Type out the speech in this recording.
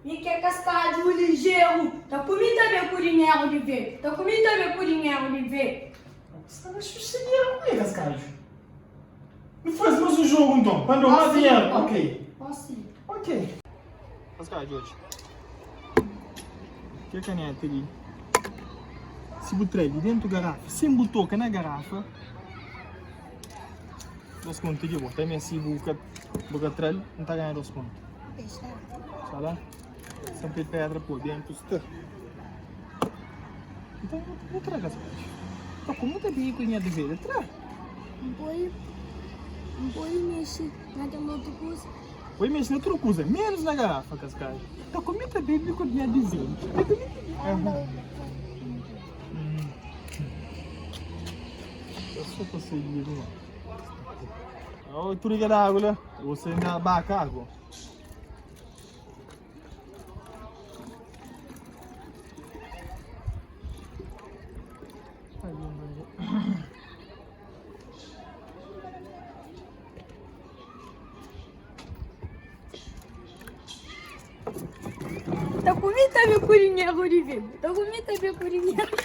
Mi ki é kaskadju lijeru, ta kumi ta be ku dinheru di ve, ta kumi ta be ku dinheru di ve. Sta na xuxa dinheru ku ke kaskadju? Nu faze mas un jogu nton, pa N dau mas dinheru. Ok. Ok. Kaskadju odja. Kel kaneta li, si bu tra-l di dentu garafa sen bu toka na garafa, 2 kontu di bo. Tanbe si bu ka bu ka tra-l, N ta ganha 2 kontu. Sta la? Sen poi pedra po dentu sta. Nton bu tra kaskadju. Ta kume ta bebe ku nha dizeda tra. N poi N poi mexe na kel otu kuza. Poi mexe na tudu kuza, menus na garafa kaskadju. Ta kume ta bebe ku nha dizeda. Ta kume ta bebe. É só pa sai di li. Oh, tudo que dá água lá. Você ainda baca água. Ta kumi ta be ku dinheru di be. Ta kumi ta be ku dinheru.